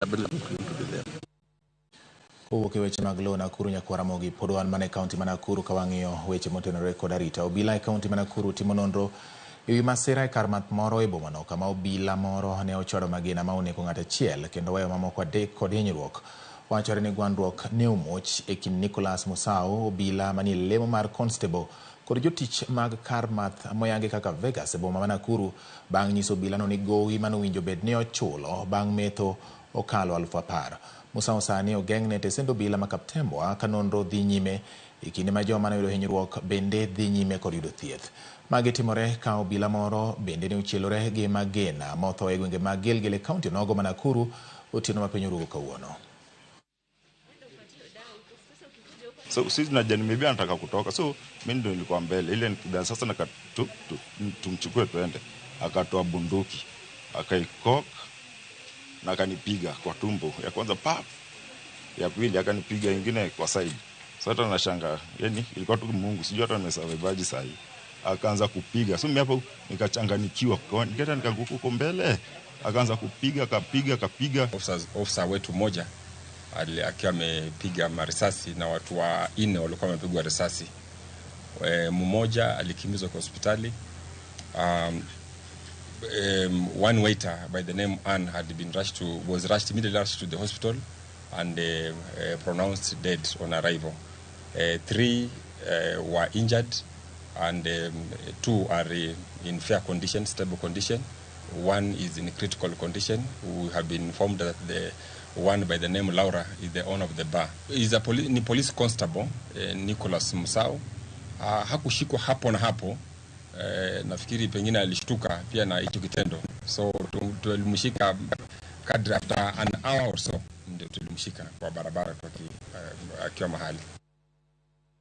To be there. Kowuok e weche mag lowo Nakuru nyakwar Ramogi, pod wan mana e kaunti ma Nakuru ka wang'iyo weche motenore kod arita. Obila e kaunti ma Nakuru timo nonro ewi masira e kar math moro e bomano kama obila moro ne ochwado magina ma onego ng'at achiel kendo weyo mamoko adek kod hinyruok. Wachore ni gwandruok ne omuoch e kind Nicholas Musau, obila manie lemo mar constable, kod jotich mag kar math moyangi kaka Vegas e boma ma Nakuru bang' nyiso obilano ni gowi manowinjo bed ni ochulo bang' metho okalo 10,000. Musau sani ogeng'ne e tesend obila ma Kaptembwa ka nonro dhi nyime e kinde ma joma noyudo hinyruok bende dhi nyime kod yudo thieth. Magi timore ka obila moro bende ne ochielore gi magina motho e gwenge mag Gilgil e kaunti onogo ma Nakuru otieno ma piny orugo kawuono. So sisi tunajani maybe anataka kutoka, so mimi ndio nilikuwa mbele ile nikidhani sasa nika tu, tu, tumchukue tuende. Akatoa bunduki, akaicock na akanipiga kwa tumbo ya kwanza pap, ya pili akanipiga ingine kwa side. So hata nashanga, yani ilikuwa tu Mungu, sijui hata nimesurvive sahi. Akaanza kupiga, so mimi hapo nikachanganikiwa, nikaenda nikaanguka huko mbele, akaanza kupiga, akapiga, akapiga. Officer wetu mmoja akiwa amepiga marisasi na watu wanne walikuwa wamepigwa risasi. Mmoja alikimbizwa kwa hospitali. One waiter by the name Ann had been rushed to, was rushed immediately rushed to the hospital and pronounced dead on arrival. Three were injured and 2 are in fair condition, stable condition. 1 is in critical condition. We have been informed that the one by the name Laura is the owner of the bar. Is a ni police constable, Nicholas Musau. Hakushikwa hapo na hapo. Nafikiri pengine alishtuka pia na hicho kitendo. So tulimshika kadri after an hour or so ndio tulimshika kwa barabara akiwa mahali.